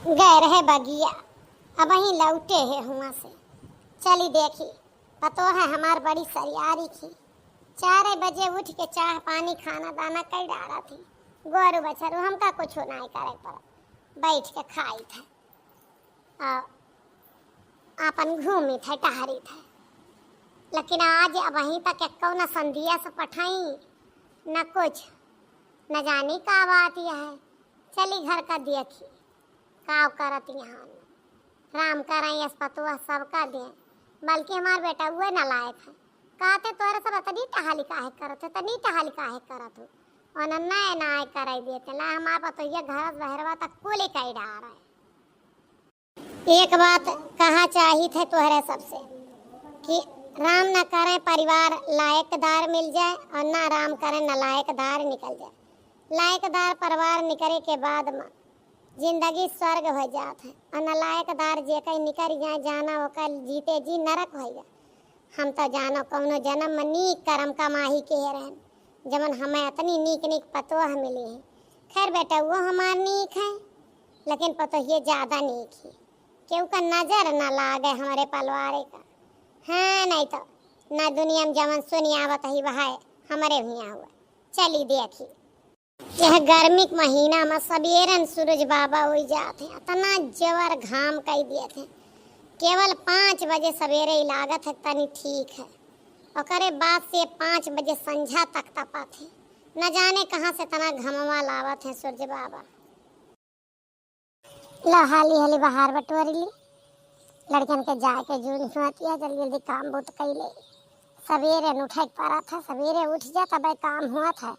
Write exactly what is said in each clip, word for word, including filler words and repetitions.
गए रहे बगिया, अबहीं लौटे है हुआँ से। चली देखी, पतोह है हमार बड़ी सरियारी की। चारे बजे उठ के चाह पानी खाना दाना कई डारा थी। गोरू बछरू हमका कुछ नाई करे पड़त, बैठ के खाई थे। आ, आपन घूमी थे, टहरी थे। लेकिन आज अबहीं तक एक्को न संधिया से पठाई, न कुछ, न जानी का बात यह है। चली घर का देखी, का करत यहाँ। राम करें, यस पतुआ सबका दें, बल्कि हमार बेटा उहे नालायक है। कहते तोहरे सब इतनी टहली काहे करत हो, इतनी टहली काहे करत हो? ओने नए नए कराई देते ला, हमार पतोहिया घर बहरवा तक कुली कई डार है। एक बात कहा चाहित है तोहरे सबसे कि राम न करें परिवार लायकदार मिल जाए और ना राम करें नालायकदार निकल जाए। लायकदार परिवार निकले के बाद में जिंदगी स्वर्ग हो जात है और नालायकदार जे कहीं निकल जाए जाना ओकर जीते जी नरक हो जाए। हम तो जानो कौनो जन्म में नीक करम कमाही के रहन, जवन हमें इतनी नीक नीक पतोह मिली है। खैर बेटा, वो हमार नीक है, लेकिन पतोहिए ज्यादा नीक है। केहू का नजर न लागे हमरे पलवारे का। हाँ, नहीं तो ना दुनिया में जवन सुनी आवत ही वह हमरे हियाँ हुआ। चली देखी, यह गर्मी के महीना में सबेरन सूरज बाबा उइ जात हैं, इतना जबर घाम कई दिए थे। केवल पाँच बजे सबेरे ही लागत है तनी ठीक है, ओकरे बाद से पाँच बजे संझा तक तपात है। न जाने कहाँ से इतना घमवा लावत है सूरज बाबा। लो हाली हाली बहार बटोरी ली, लड़कन के जाए के जून छुआतिया, जल्दी जल्दी काम बूत कई ले। सबेरे न उठे के पड़त है, सबेरे उठ जा तबे काम हुआ था,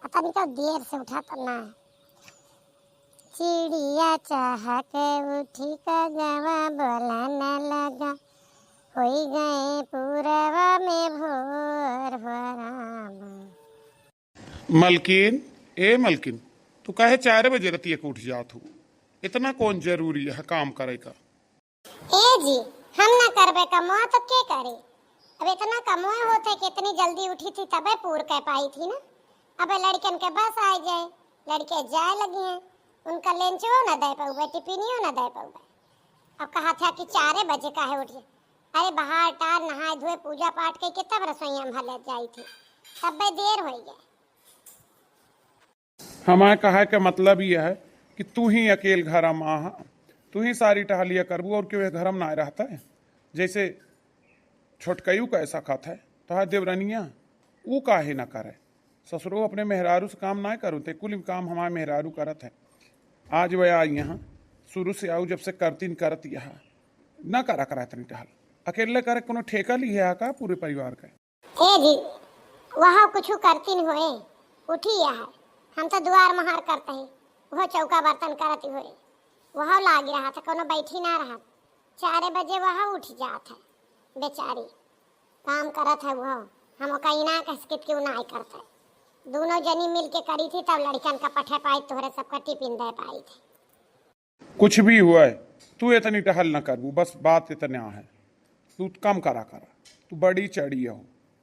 आ तनिको देर से उठा तो ना। चिड़िया चहक उठी कगवा बोलन लगा, होई गए पूरवा में भोर हो रामा। मलकिन, ए मलकिन, तू काहे चार बजे रतिया के उठ जात हो? इतना कौन जरूरी है काम करे का? ए जी, हम ना करबे कमवा तो के करे? अब इतना कमवा होत है कि इतनी जल्दी उठी थी तबे पूर कर पाई थी ना। अब लड़कन के बस आ जाए, लड़के जाए लगी हैं, उनका लंचवो ना दे पाऊबे, टिफिनियो ना दे पाऊबे। अब कहा था कि चारे बजे काहे उठ गए? अरे बहार टार नहाए धोए पूजा पाठ कई के तब रसोईया में भले जाई थी, तब्बे देर होई गए। हमारे कहा के मतलब यह है कि तू ही अकेल घर में आहा, तू ही सारी टहलिया करबू और केहू घर में ना रहता है। जैसे छोटकयू कह सकत है, तोहार देवरनिया, ऊ काहे ना करे? ससुरो अपने मेहरारू से काम ना करू, ते कुल काम हमार मेहरारू करत है। आज वह आई यहाँ, शुरू से आऊ जब से करतीन करत यहाँ, ना करा करा इतनी टहल। अकेले करे कोनो ठेका ली है का पूरे परिवार का? ए जी, वह कुछ करतीन होए, उठी है, हम तो दुआर महार करते हैं, वह चौका बर्तन करती होए, वह लाग रहा था, कोनो बैठी ना रहा। चार बजे वह उठ जात है बेचारी, काम करत है वह। हम ओका इना कह सकित कि उ नाई करत है। दोनों जनी मिल के करी थी, तब लड़कन का पठे पाई, तोहरे सबका टिफिन दे पाई थी। कुछ भी हुआ है, तू इतनी टहल न करबू, बस बात इतना है, तू कम करा करा, तू बड़ी चढ़ी हो,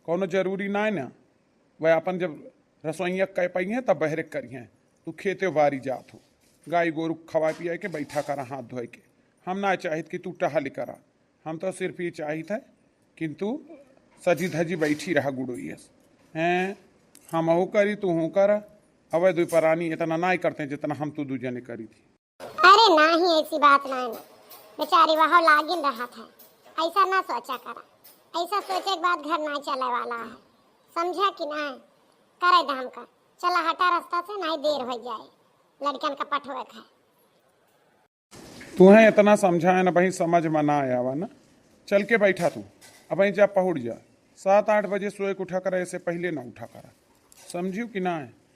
कोनो जरूरी ना है ना। वह अपन जब रसोइया कह पाई हैं तब बहरे करी हैं, तू खेते बारी जात हो, गाय गोरू खवा पिया के बैठा करा हाथ धोए के। हम ना चाहित कि तू टहल करा, हम तो सिर्फ ये चाहित है कि तू सजी धजी बैठी रहा गुड़ोइयस। हैं, हमहू करी, तूहू करा। अबे दुई परानी इतना नाई करते जितना हम तू दू जने करी थी। अरे नाही, ऐसी बात नाही ना, बेचारी वह लागिन रहत है, ऐसा ना सोचा करा, ऐसा सोचे के बाद घर ना चले वाला है, समझा कि ना? करे द हमका, चला हटा रास्ता से, नाही देर हो जाए, लड़कन का पठवे खाए। तुहें इतना समझाए ना बहिन, समझ में ना आवा ना। चल के बैठा तू, अब वहीं जा पहुड़ जा। सात आठ बजे सोए के उठा करा, ऐसे पहले ना उठा करा, समझियो कि ना?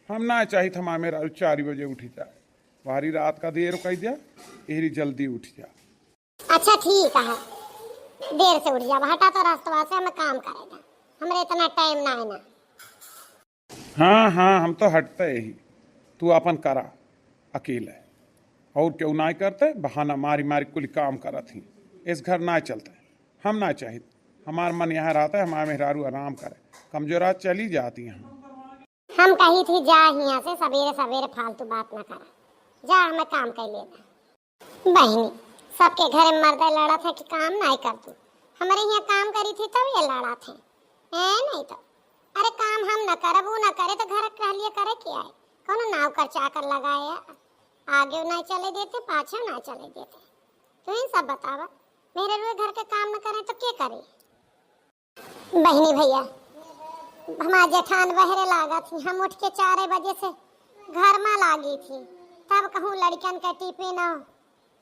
हम ना चाहित हमार मेहरारू चार बजे उठी जाए, भारी रात का देर कई दिया, एहरी जल्दी उठ जा। अच्छा ठीक है, देर से उठ जा, हटा तो रास्तवा से, हम काम करेगा, हमरे इतना टाइम ना है ना। हाँ हाँ, हम तो हटते ही, तू अपन करा अकेले, और क्यों ना करते, बहाना मारी मारी कुल काम करत ही, इस घर ना चलते, हम ना चाहित, हमार मन यहाँ रहता है, हमार मेहरारू आराम करे, कमजोरा चली जाती हैं। हम कही थी जा हियाँ से, सवेरे सवेरे फालतू बात ना करा, जा हमें काम कर लेना। बहिनी, सबके घरे मर्दे लड़त है कि काम नाहीं करतू। हमरे हियाँ काम करी थी तब ये लड़त है। ए नहीं तो, अरे काम हम न करब, ऊ न करे तो घर के लिए करे के आए? कौनो नौकर चाकर लगाए है? आगे नाहीं चले देते, पाछे नाहीं चले देते। तू ही सब बतावा, मेरे रुए घर के काम न करे तो के करे? बहिनी भैया, हमार जेठान बहरे लागत ही, हम उठ के चार बजे से घर मा लागी थी, तब कहूँ लड़कन के टिफिन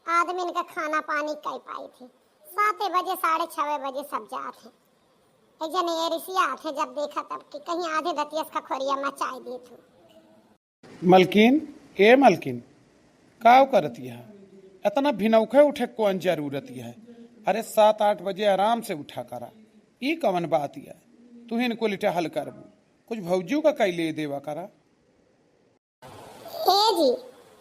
आदमीन का खाना पानी कई पाई थी। साते बजे, साढ़े छवे बजे सब जात हैं। एक जने ये रिसिया आत है, जब देखा तब कि कहीं आधे दतियस का खोरिया मचाई दी थू। मलकिन, ए मलकिन, काव करत यह? इतना भिनौखे उठे कौन जरूरत यह? अरे सात आठ बजे आराम से उठा करा, ई कवन बात यह? तू ही इनको लिटा हल करबू, कुछ भौजियो का कई ले देवा करा। ए जी,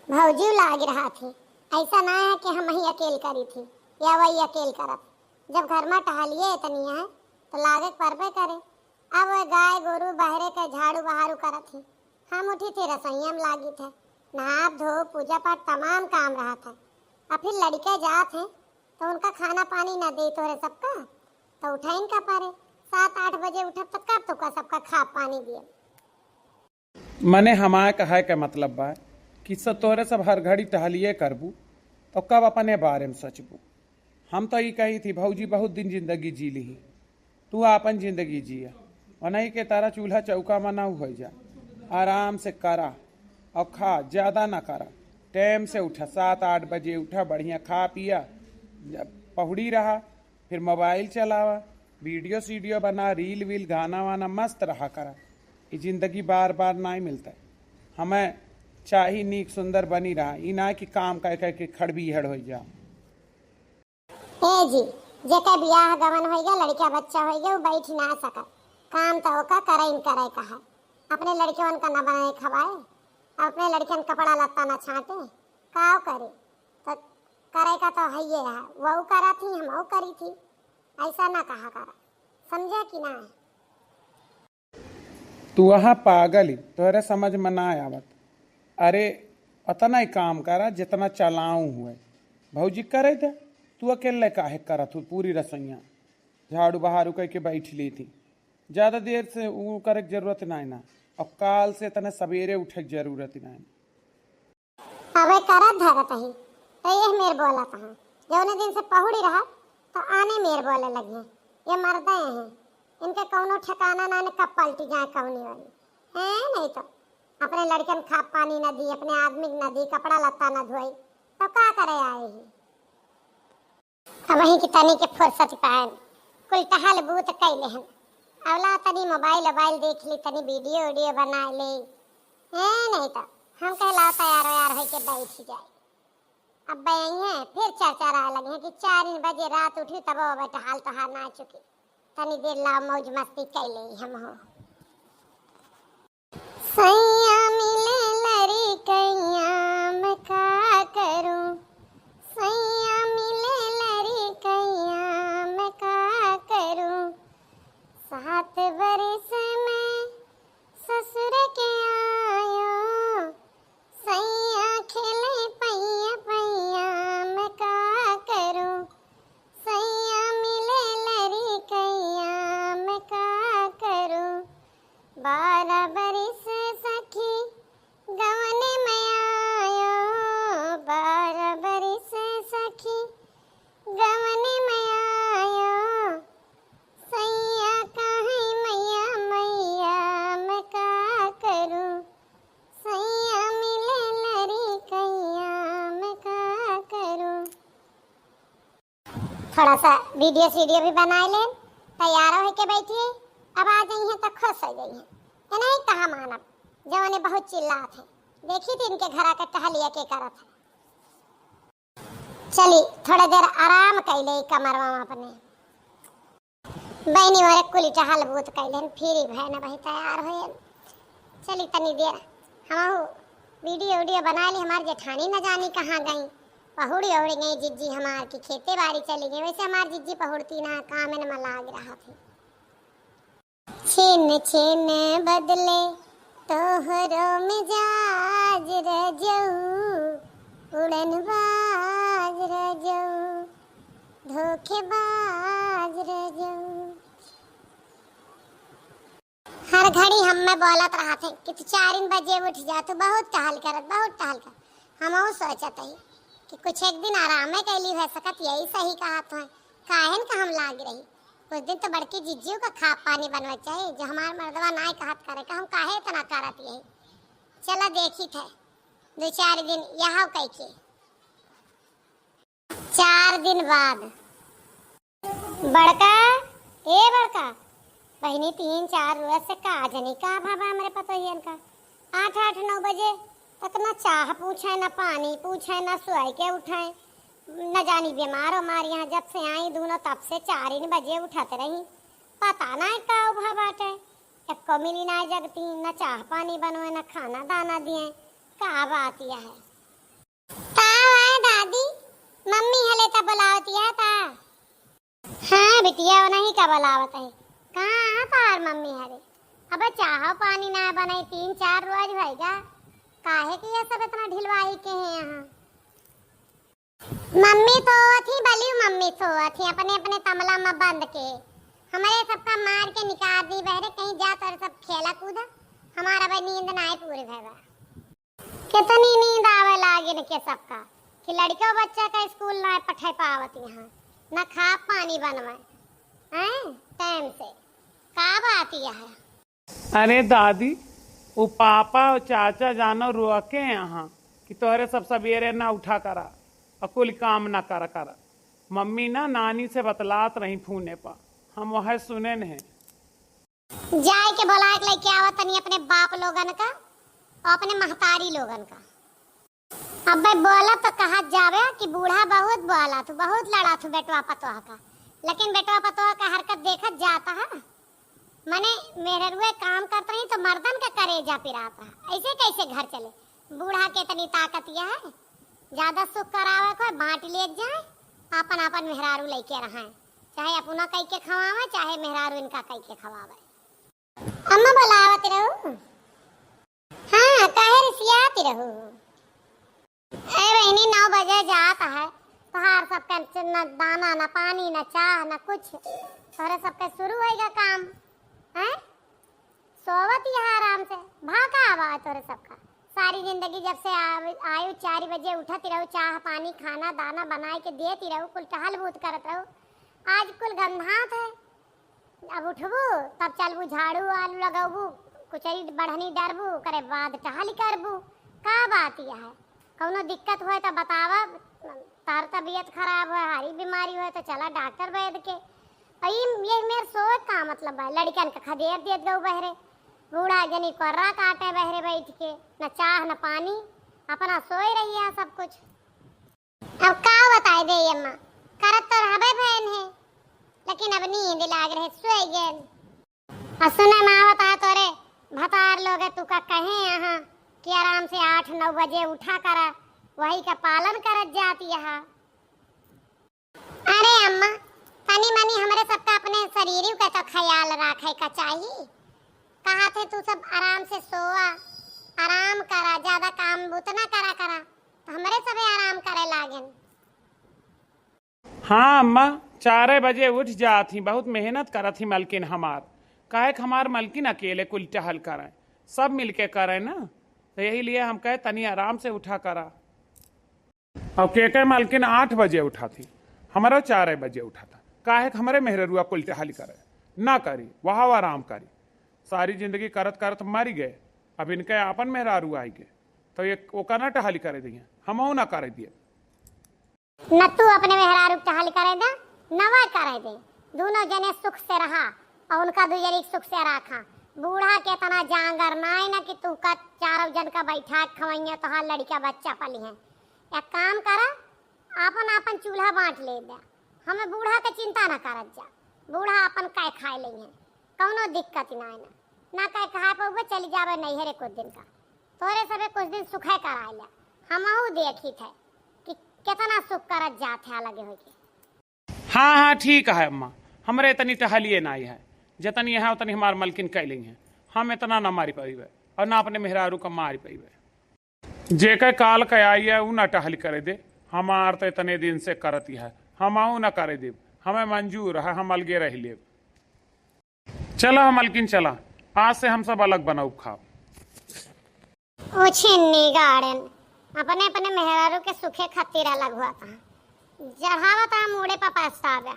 भौजियो लाग रहा थे, ऐसा ना है कि हम ही अकेल करी थी या वही अकेल करत। जब घर मा टहलिए इतनी है तो लागे के परबे करे। अब वह गाय गोरू बहरे के झाड़ू बहारू करत ही, हम उठी थे रसोईया में लागी थे, नहाप धोप पूजा पाठ तमाम काम रहा था। अब फिर लड़के जात हैं तो उनका खाना पानी न दे तोहरे सबका, तो उठाइन का परे। सात आठ बजे उठब तो कब तोका सबका खा पानी दिए? मने हमार कहे के मतलब बा कि स-, तोहरे सब हर घड़ी टहलिए करबू, तो कब अपने बारे में सोचबू? हम तो ई कही थी, भौजी बहुत दिन जिंदगी जी ली, तू आपन जिंदगी जिया, ओनही के तरह चूल्हा चौका में ना हो जा, आराम से करा और खा, ज्यादा ना करा, टाइम से उठा, सात आठ बजे उठा, बढ़िया खा पिया, पहुड़ी रहा, फिर मोबाइल चलावा, वीडियो सीडियो बना, रील वील, गाना वाना, मस्त रहा करा। ई जिंदगी बार बार नाहीं मिलता है। हमें चाही नीक सुंदर बनी रहा, ई ना कि काम कह कह के खड़बीहड़ हो जा। ए जी, जेकर बियाह गवन होइ गया, लड़का बच्चा होइ गया, वो बैठ ना सकत। काम तो ओका करे न करे का है। अपने लड़कवन का न बनाए खवाए, अपने लड़कन कपड़ा लत्ता न छांटे, काव करे? तो करे का तो हइये है, वहू करा थी, हम वहू करी थी, ऐसा ना कहा करा, समझे कि ना? तू वहाँ पागल ही, तोहरे समझ में ना आवत। अरे, उतना ही काम करा जितना चलाऊ हुए, भौजी करे दे। तू अकेले काहे करत हूँ पूरी रसोइया? झाड़ू बहारू करके बैठ ली थी, ज्यादा देर से वो करे के जरूरत ना है ना। अब काल से इतने सवेरे उठे के जरूरत ना है। अबे करत धरत ही, तो यह मेर बोलत हाँ। जौने दिन से पहुड़ी रहा, तो आने मेर बोले लगी हैं। ये मर्दे हैं, इनके कौनो ठिकाना ना, ने कब पलटी जाए कौनी वाली। हैं, नहीं तो अपने लड़कन खा पानी न दी, अपने आदमी न दी, कपड़ा लत्ता न धोई, तो का करे आए ही? अब वहीं की तनी के फुर्सत पाएन, कुल टहल बूत कैले हन। अवला तनी मोबाइल ओबाइल देख ली, तनी वीडियो वीडियो बना ले। हैं, नहीं तो हम कहला तैयार वैयार होके बैठ जाए। अब आई हैं, फिर चर्चा रहा लगे हैं कि चार बजे रात उठी, तब अब टहल तोहार ना चुकी। तनी देर लाओ मौज मस्ती कैले हम हो। सैया मिले लड़िकैया, मैं का करूं? सैया मिले लड़िकैया, मैं का करूं? सात बरिस में ससुर के आयो, सैया खेले पैया पैया, मैं का करूं? सैया मिले लड़िकैया, मैं का करूं? बारह बरिस सखी गवन में आयो, बारह बरिस सखी गवन में आयो। सैया कहे मैया मैया, मैं का करूं? सैया मिले लड़िकैया, मैं का करूं? थोड़ा सा वीडियो सीडियो भी बनाए लेन, तैयार होके बैठी है। अब आ जाई हैं तो खुश हो जाई हैं। ये नहीं कहा मानब, जौने बहुत चिल्लात हैं। देखी थी इनके घरा के टहलिया के करत है। चली थोड़ा देर आराम कैले कमरवा में अपने। बहनी मोरे कुली टहल बूत कैले, फिर ही भय न बही तैयार होए। चली तनी देर हम वीडियो वीडियो बना ली। हमार जेठानी न जानी कहाँ गई, पहुड़ी उड़ी गई जिज्जी हमार की खेते बाड़ी चली गई। वैसे हमार जिज्जी पहुड़ती ना, काम में लाग रहा थी। छिन छिन बदले तोहरो मिजाज रजऊ, उड़न बाज के बाज रजऊ। हर घड़ी हम्मे बोलत रहत है कि तू चारिन बजे उठ जा, तू बहुत टहल करत, बहुत टहल कर। हमहू सोचत हई कि कुछ एक दिन आरामे कैली हो सकत, यही सही कहत है। काहेन का हम लाग रही, कुछ दिन तो बड़की जिज्जियो का खाप पानी बनवा चाही, जो हमार मर्दवा नाय कहत करे का, हम काहे इतना करत यही। चला देखी थे दो चार दिन यहाँ कैके। चार दिन बाद। बड़का, ए बड़का, बहिनी, तीन चार रोज से का जनी का भवा हमरे पतोहियन का। आठ, आठ, नौ बजे तक ना चाह पूछे, ना पानी पूछे, ना सोए के उठे, न जानी बीमार उमार यहाँ जब से आई दूनो तब से चारिन बजे उठत रही। पता ना का भवा बाटे, एको मिली ना जगती, ना चाह पानी बनवे, ना खाना दाना दिए। का बात यह है? का हुआ है दादी, मम्मी हले का बुलावत है का? हाँ बिटिया, उन्हीं का बुलावत है। कहाँ है तार मम्मी हरे? अबे चाहो पानी ना बनाई, तीन चार रोज भइगा। काहे कि ये सब इतना ढिलवाई के हैं यहाँ? मम्मी सोवत ही, बलियो मम्मी सोवत ही, अपने अपने तमला में बंद के। हमरे सबका मार के निकाल दी बहरे, कहीं जा तोरे सब खेला कूदा। हमारा भाई नींद ना आए पूरे भैया। कितनी नींद आवे लागे इनके सबका कि लड़का बच्चा का स्कूल ना पठाई पावत यहाँ, ना खा पानी बनवे हैं टाइम से। का बात यह है? अरे दादी, वो पापा और चाचा जानो रोके यहाँ कि तोहरे सब सवेरे ना उठा करा और कुल काम ना करा करा। मम्मी ना नानी से बतलात रही फोने पर, हम वह सुने नहीं। जाए के बोला के लेके आवा तनी अपने बाप लोगन का और अपने महतारी लोगन का। अबे बोला तो कहा जावे कि बूढ़ा बहुत बोला तू, बहुत लड़ा तू बेटवा पतोह का, लेकिन बेटवा पतोह का हरकत देखत जाता है। मने मेहररुए काम करत रही तो मर्दन का करेजा पिरात रहा, ऐसे कैसे घर चले? बूढ़ा के इतनी ताकत यह है, ज्यादा सुख करावे को बांट ले जाए, आपन आपन मेहरारू लेके रहे, चाहे अपना कई के खवावे, चाहे मेहरारू इनका कई के खवावे। अम्मा बुलावत रहू। हाँ, काहे रिसियात रहू? ए बहिनी, नौ बजे जात है, तोहार सबके न दाना, न पानी, न चाह, न कुछ। तोहरे सबके शुरू होइगा काम, हैं? सोवत यहाँ आराम से, भा का आवा है तोहरे सबका? सारी जिंदगी जब से आ-, आयु, चार बजे उठत रहू, चाह पानी, खाना दाना बनाए के देत रहू, कुल टहल बूत करत रहू। आज कुल गंधात है, अब उठबू तब चलबू झाड़ू आलू लगबू, कुचरी बढ़नी डरबू, ओकरे बाद टहल करबू। का बात यह है? कौनो दिक्कत होए तो बतावा, तार तबीयत खराब होए, हारी बीमारी होए तो चला डॉक्टर वैद के। और ई, ये मेर सोए का मतलब है? लड़कन के खदेर देत गऊ बहरे, बूढ़ा जनी कोर्रा काटे बहरे बैठ के, न चाह न पानी, अपना सोए रही है सब कुछ। अब का बताए दे अम्मा, करत तो रहबे भयन है, लेकिन अब नींद लाग रहे, सोए गए। और सुने में आवत है तोरे भतार लोग तू का कहे यहाँ कि आराम से आठ नौ बजे उठा करा, वही का पालन करत जाती है। अरे अम्मा, तनी मनी हमरे सबका अपने शरीर का तो ख्याल रखे का चाही। कहा थे तू सब आराम से सोवा, आराम करा, ज्यादा काम बूत ना करा करा, तो हमरे सबे आराम करे लागेन। हाँ अम्मा, चारे बजे उठ जात ही, बहुत मेहनत करत ही मलकिन हमार। काहे कि हमार मलकिन अकेले कुल टहल करें, सब मिलके करें ना, तो यही लिए हम कहे तनी आराम से उठा करा। अब के के मलकिन आठ बजे उठाती, हमरो चारे बजे उठाता। काहे कि हमरे मेहररुआ कुल टहल करे, ना करी, वहाँ आराम करी। सारी जिंदगी करत करत मरी गए, अब इनके आपन मेहरारू आई गए, तो ये ओका ना टहल करे दिए, हमहू ना करे दिए। न तू अपने मेहरारू के टहल करे दे, न वह करे दे। दोनों जने सुख से रहा और उनका दू जने के सुख से रखा। बूढ़ा के इतना जांगर नाय ना कि तू का चारों जन का बैठा के खवइया, तोहार लड़का बच्चा पली है। एक काम करा, आपन आपन चूल्हा बांट ले दे। हमें बूढ़ा के चिंता ना करत जा, बूढ़ा आपन कै खाए लेइहैं, कौनो दिक्कत ना है ना, ना कै खाए पउबे, चली जाबे नैहरे कुछ दिन का। तोरे सबे कुछ दिन सुखे कराए ल्या, हमहू देखी थे कि कितना सुख करत जात है अलगे होके। हाँ, हाँ, ठीक है अम्मा, हमरे इतनी टहलिए नाई है, जतनी है उतनी हमार मलकिन कै लेइहैं। हम इतना ना मारी पइबे और ना अपने मेहरारू का मारी पइबे। जेके काल के आई है, ऊ ना टहल करे दे, हमार तो इतने दिन से करत है, हमहू ना करे देब। हमें मंजूर है, हम अलगे रह लेब। चला मलकिन, चला, आज से हम सब अलग बनउब खाब। ओ छिन्नी गाड़न, अपने अपने मेहरारू के सुखे खातिर अलग हुआ था, चढ़ावत आ मूड़े पर पछतावा।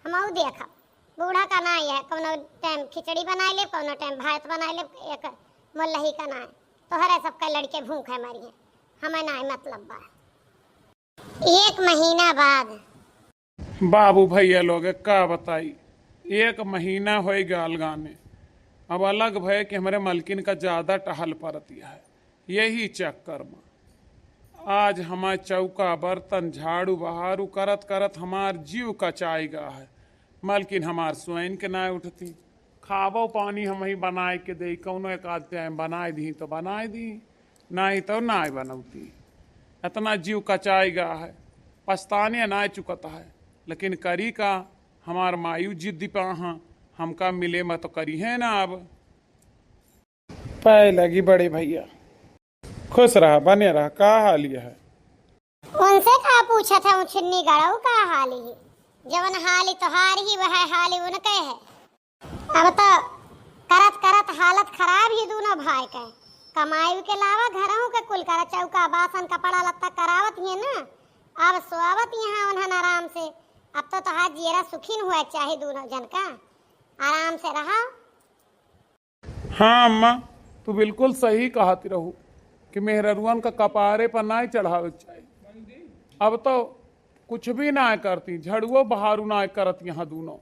हमहू देखब, बूढ़ा का नाई है, कौनो टाइम खिचड़ी बनाई लेब, कौनो टाइम भात बनाई लेब, एक मोलही का नाई, तोहरे सबका लड़के भूखे मरिहे, हमें नाई मतलब बा। एक महीना बाद। बाबू भैया लोग का बताई, एक महीना होई गाल गाने, अब अलग भय कि हमरे मलकिन का ज्यादा टहल परती है। यही चक्कर में आज हमार चौका बर्तन झाड़ू बहारू करत करत हमार जीव कचाई गा है। मलकिन हमार स्वयं के ना उठती, खाबो पानी हम ही बनाए के दे, कौनो एक आध टाइम बनाए दी तो बनाए दी, नाई तो नाई बनौती। इतना जीव कचाई गा है, पछताने नाई चुकत है, लेकिन करी का, हमार मायू जिद्दी पा हाँ, हमका मिले में तो करी है ना अब। पाए लगी बड़े भैया, खुश रहा, बने रहा, का हाल यह है? उनसे का पूछत है, उछिन्नी गड़ऊ का हाल ही, जवन हाल ही तोहार ही वह हाल ही उनके है। अब तो करत करत हालत खराब ही दूनो भाई के, कमाई के अलावा घरहू के कुल करत, चौका बासन कपड़ा लत्ता करावत ही ना, अब सोवत यहाँ उन्हन आराम से। अब तो तोहार जियरा सुखीन हुआ चाहे दूनो जन का, आराम से रहा। हाँ अम्मा, तू बिल्कुल सही कहत रहू कि मेहररुअन का कपारे पर नाय चढ़ावे के चाही। अब तो कुछ भी नाय करती, झड़ुओ बहारू नाय करत यहाँ दूनो।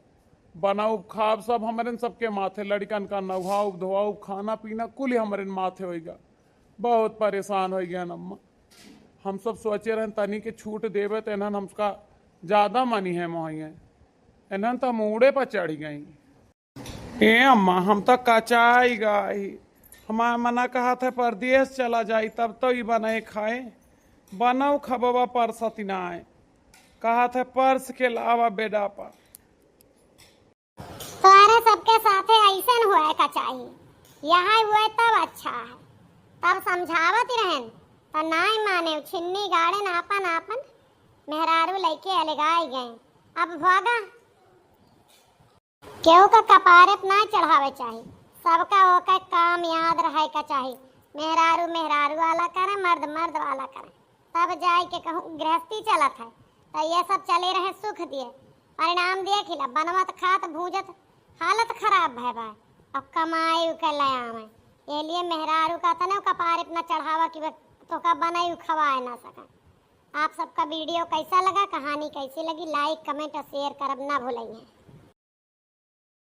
बनाउब खाब सब हमरन सबके माथे, लड़िकन का नहाउब धोआउब, खाना पीना कुल ही हमरन माथे होइगा। बहुत परेशान होइ गया अम्मा। हम सब सोचे रहन तनी के छूट देवे तो इन्हन हमका ज्यादा मनी है मोहिए, इन्हन तो मूड़े पर चढ़ गई। ए अम्मा, हम तो कचाई गाई। हमार मना कहत है परदेस चला जाई, तब तो ई बनाए खाए। बनऊ खबवा परसत नाय। कहत है परस के लावा बेडा पर। तोहरे सबके साथे ऐसन होए का चाही। यहाँ हुए तब अच्छा है। तब समझावत रहन, त नाय माने, छिन्नी गाड़न आपन आपन मेहरारू लइके अलगाई गए। अब भागा। केहू का कपारे पे ना चढ़ावे चाही, सबका ओके काम याद रहे का चाही। मेहरारू मेहरारू वाला करे, मर्द मर्द वाला करे, तब जाए के कहूँ गृहस्थी चलत है। तो ये सब चले रहे सुख दिए, परिणाम देख ला, बनवत खात भूजत हालत खराब भय बा। अब कमाई के ले आवे, ये लिए मेहरारू का तने कपारे पे ना चढ़ावा कि वे तोका बनाई खवाए ना सके। आप सबका वीडियो कैसा लगा, कहानी कैसी लगी, लाइक कमेंट और शेयर करब ना भूलेंगे।